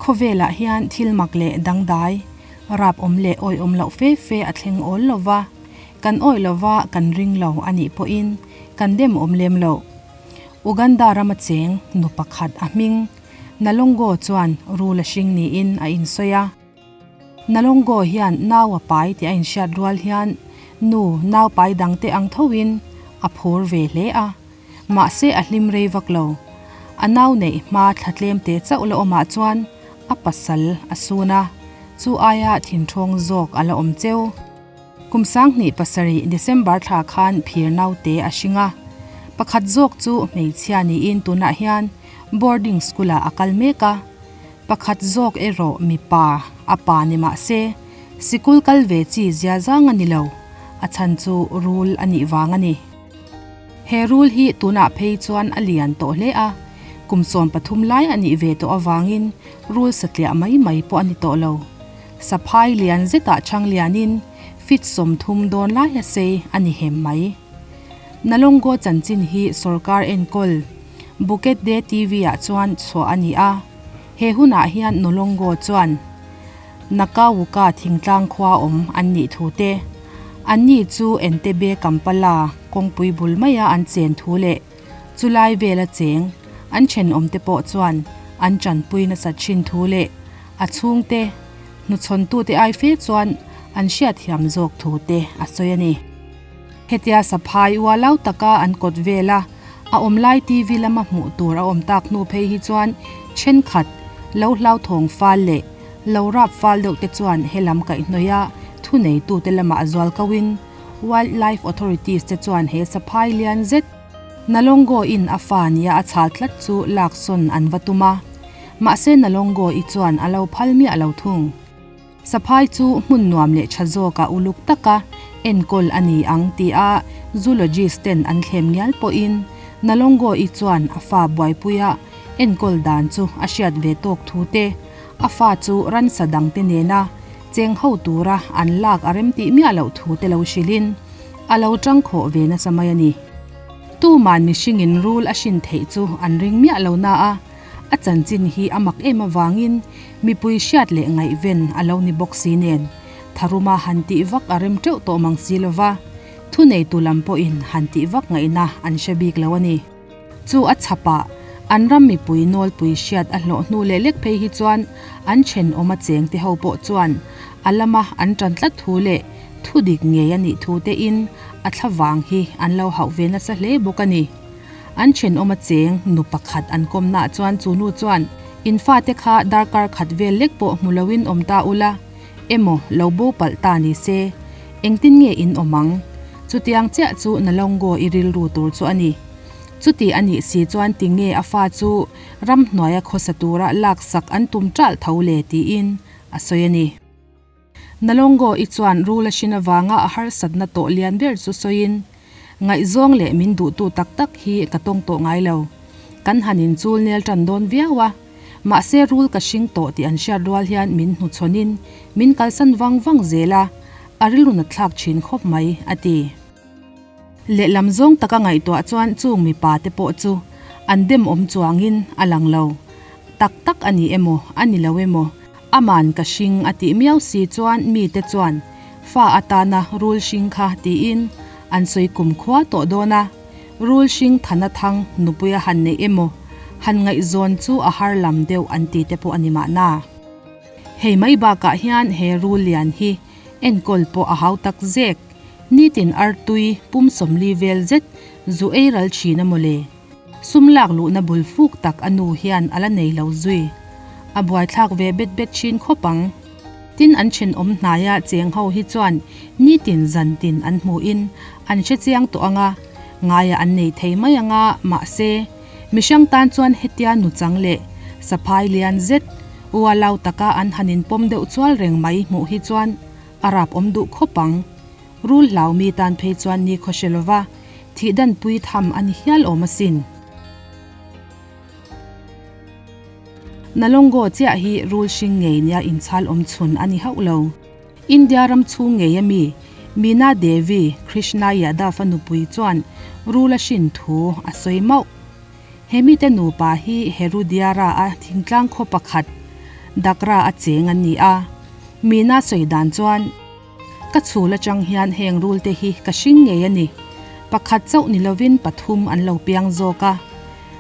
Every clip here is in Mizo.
Khawvelah hian thil mak leh dangdai, rap awm leh awih awm loh fe fe a thleng awl lo va, kan awih lo va kan ring lo a nih pawhin kan dem awm lem lo. Uganda rama cheng nu pakhat a hming Nalongo chuan rul a hring niin a insawi a. Nalongo hian nau a pai tih a inhriat rual hian nu nau pai dangte ang thoin a phur ve hle a. Mahse a hlim rei vak lo. A nau neih hma thla tlem te chauh la awmah chuan a pasal a sun a, chu aia thinthawng zawk a la awm cheu. Kum 2007 December thla khan phir naute a hring a, pakhat zawk chu hmeichhia niin tunah hian boarding school ah a kal mek a, pakhat zawk erawh mipa a pa ni mah se sikul kal ve chi zia zang a ni lo, a chhan chu rul a nih vang a ni. He rul hi tunah phei chuan a lian tawh hle a, kum 13 lai a nih ve tawh avangin rul satliah mai mai pawh a ni tawh lo. Saphai lian zetah chhang lianin feet 30 dawn lai a sei a ni hem mai. Nalongo chanchin hi sorkar enkawl Bukedde TV ah chuan chhuah a ni a, he hunah hian Nalongo chuan Nakawuka thingtlang khua awm an nih thu te, anni chu Entebbe Kampala kawngpui bul maia an chen thu leh chulai vela cheng an thenawmte pawh chuan an tanpui nasat thin thu leh a chhungte hnuchhawntute ai fe chuan an hriatthiam zawk thu te a sawi a ni. Hetia saphai ualau taka an kawt vela a awm lai TV lama hmuh tur a awm tak hnu phei hi chuan thenkhat lo hlauthawng fal leh lo rap fal deuh te chuan he lam kaihhnawih a thuneitute lamah zual koin Wildlife Authorities te chuan he saphai lian zet Nalongo in a fa nia a chhal tlat chu lak sawn an va tum a, mahse Nalongo i chuan a lo phal miah lo thung. Saphai chu hmun nuam leh tha zawkah uluk taka enkawl a ni ang tia zoologist ten an thlem ngial pawhin Nalongo i chuan a fa buaipuia enkawl dan chu a hriat ve tawk thu te, a fa chu ransa dangte nena cheng ho tura an lak a rem tih miah loh thu te lo hrilhin a lo tang khawh ve nasa mai a ni. Tuman mihringin rul a hrin theih chu an ring miah lo na a, a chanchin hi a mak em avangin mipui hriat leh ngaihven a lo ni bawk si nen tharuma han tih vak a rem teuh tawh mang si lova, thuneitu lam pawhin han tih vak ngaihna an hre bik lo a ni. Chu a chhapah an ram mipui nawlpui hriat a hlawh hnu leh lek phei hi chuan an thenawm a cheng te ho pawh chuan a lama an tan tlat thu leh thu dik ngei a nih thu te in a thlavang hi an lo hauh ve nasa hle bawk a ni. An thenawm a cheng nu pakhat an kawmnaah chuan chu nu chuan in fate kha darkar khat vel lek pawh hmu loin awm ta ula emaw lo bo palh ta ni se engtin nge in awm ang? Chutiang chiah chu Nalongo i rilru tur chu a ni. Chuti a nih si chuan tinge a fa chu ramhnuaia khawsa tura laksak an tum ṭalh tho le tiin a sawi a ni. Nalongo i chuan rul a hrin avanga a harsatna tawh lian ber chu sawiin, Ngaihzawng leh min duhtu tak tak hi ka tawng tawh ngai lo. Kan han inchul nel ṭan dawn viau a, mahse rul ka hring tawh tih an hriat rual hian min hnuchhawnin min kalsan vang vang zel a, a rilru natthlak ṭhin khawp mai, a ti. Lehlam zawng taka ngaihtuah chuan chung mipa te pawh chu an dem awm chuangin a lang lo. Tak tak a ni emaw, a ni lo emaw, aman ka hring a tih miau si chuan mite chuan fa atana rul hring kha tiin an sawi kum khua tawh dawn a, rul hring thana thang nupuia han neih emaw, han ngaihzawn chu a har lam deuh an ti te pawh a ni mahna. Hei mai bakah hian he rul lian hi enkawl pawh a hau tak zek. Nitin artui pum 40 vel zet zu ei ral thin a mawle. Sum lak luhna bul fuk tak a nu hian a la nei lo zui. A buaithlak ve bet bet thin khawp ang. Tin an thenawm hnaia cheng ho hi chuan nitin zan tin an hmuhin an hre chiang tawh ang a, ngaia an nei thei mai ang a, mahse, mihrang tan chuan hetia nuchang leh saphai lian zet ualau taka an han inpawm deuh chual reng mai hmuh hi chuan a rap awm duh khawp ang. Rul hlau mi tan phei chuan ni khaw hre lova thih dan pui tham a ni hial awm asin. Nalongo chiah hi rul hring ngei nia inchhal awm chhun a ni hauh lo. India ram chhung ngei a mi, Meena Devi Krishna Yadav a nupui chuan rul a hrin thu a sawi mauh. He mite nupa hi Herudiara a thingtlang khaw pakhat. Dakra a cheng an ni a. Mina sawi dan chuan, Ka chhul atang hian heng rul te hi ka hring ngei a ni. Pakhat chauh ni lovin pathum an lo piang zawk a.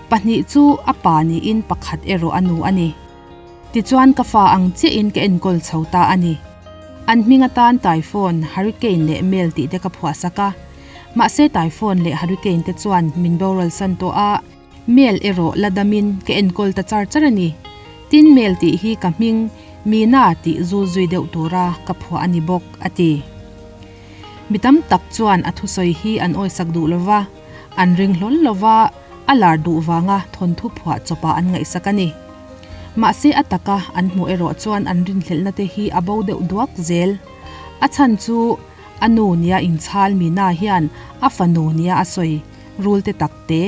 Pahnih chu a pa niin pakhat erawh a nu a ni. Tichuan ka fa ang chiahin ka enkawl chho ta a ni. An hming atan Typhoon, Hurricane leh Mel tih te ka phuahsak a. Mahse Typhoon leh Hurricane te chuan min boral san tawh a, Mel erawh la damin ka enkawl ta char char a ni. Tin Mel tih hi ka hming Mina tih zul zui deuh tura ka phuah a ni bawk, a ti. Mi tam tak chuan a thusawi hi an awisak duh lova, an ring hlawl lova, a lar duh vanga thawnthu phuah chawpah an ngaihsak a ni. Mahse a taka an hmuh erawh chuan an rinhlelhna te hi a bo deuh duak zel. A chhan chu a nu nia inchhal Mina hian a fanu nia a sawi rul te tak te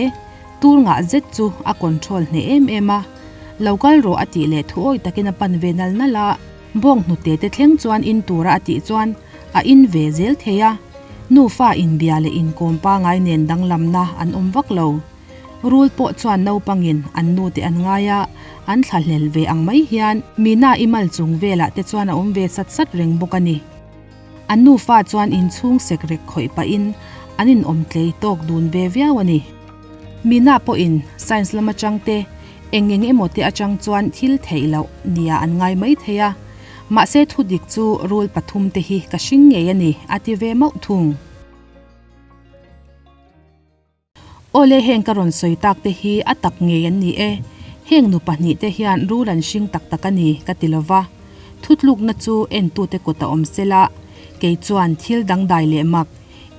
tur ngah zet chu a control hneh em em a. Lo kal rawh a tih leh thuawi takin a pan ve nal nal a. Bawng hnute te thleng chuan in tura a tih chuan a in ve zel thei a. Nufa inbia leh inkawm pangai nen danglamna an awm vak lo. Rul pawh chuan naupangin an nute an ngai a, an thlahlel ve ang mai hian Mina i mal chung velah te chuan a awm ve sat sat reng bawk a ni. An nufa chuan inchhung sekrek khawih pahin an inawm tlei tawk dun ve viau a ni. Mina pawhin science lam atang te, eng eng emaw te atang chuan thil theih loh nia an ngai mai thei a, mahse thudik chu rul pathumte hi ka hring ngei a ni a ti ve mauh thung. Awle heng ka rawn sawi tak te hi a tak ngei an ni e. Heng nu pahnihte hian rul an hring tak tak a ni ka ti lova. Thutlukna chu entute kut a awm sela, kei chuan thil dangdai leh mak,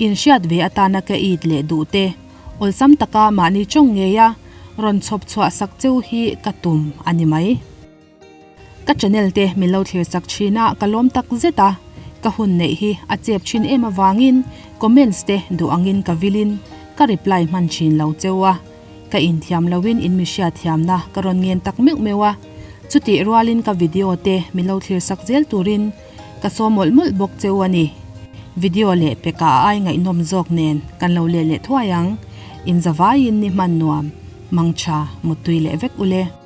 inhriat ve atana ka it leh duh te, awlsam taka mahni tawng ngeia rawn chhawp chhuah sak cheu hi ka tum a ni mai. Ka channel te min lo thlir chak thin a, ka lawm tak zet a, ka hun neih hi a chep thin em avangin comments te duh angin ka vilin ka reply hman thin lo cheu a, ka inthiam loin in mi hriatthiamna ka rawn ngen tak meuh meuh a, chutih rualin ka video te min lo thlir sak zel turin ka saw mawlh mawlh bawk cheu a ni. Video leh peka a ai ngaihnawm zawk nen kan lo leh leh thuai ang, inzavaiin ni hman nuam, mangtha, muttui leh vek ule.